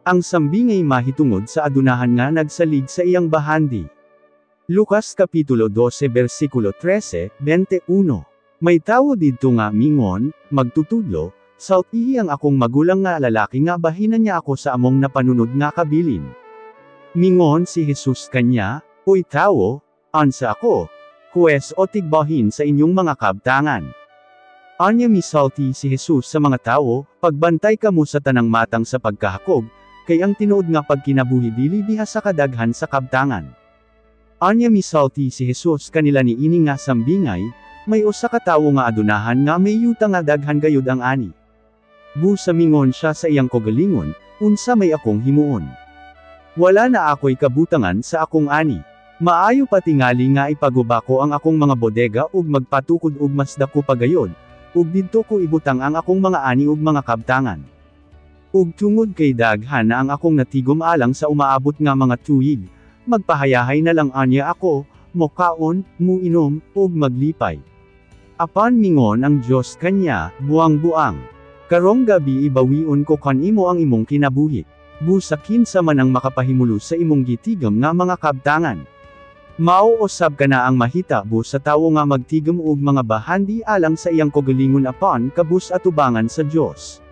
Ang sambingay mahitungod sa adunahan nga nagsalig sa iyang bahandi. Lucas Kapitulo 12 versikulo 13, 21. May tawo didto nga mingon, "Magtutudlo, sultihi ang akong magulang nga lalaki nga bahinan niya ako sa among napanunod nga kabilin." Mingon si Jesus kanya, "Uy tawo, unsa ako, huwes o tigbahin sa inyong mga kabtangan?" Anya misulti si Jesus sa mga tawo, "Pagbantay kamo sa tanang matang sa pagkahakog, kay ang tinuod nga pagkinabuhi dili diha sa kadaghan sa kabtangan." Anya misulti si Jesus kanila niini nga sambingay, "May usa ka tawo nga adunahan nga may yuta nga daghan gayud ang ani. Busa mingon siya sa iyang kaugalingon, 'Unsa may akong himuon? Wala na ako'y kabutangan sa akong ani. Maayo pa tingali nga ipaguba ko ang akong mga bodega ug magpatukod og mas dako pa gayod, ug didto ko ibutang ang akong mga ani ug mga kabtangan. Ug tungod kay daghan na ang akong natigom alang sa umaabot nga mga tuig, magpahayahay na lang anya ako, mokaon, muinom, ug maglipay.' Apan mingon ang Dios kanya, 'Buang-buang. Karong gabi ibawion ko kanimo ang imong kinabuhi. Busa kinsa man ang makapahimulo sa imong gitigom nga mga kabtangan?' Mao usab kana ang mahitabo sa tawo nga magtigom og mga bahandi alang sa iyang kaugalingon apan kabus atubangan sa Dios."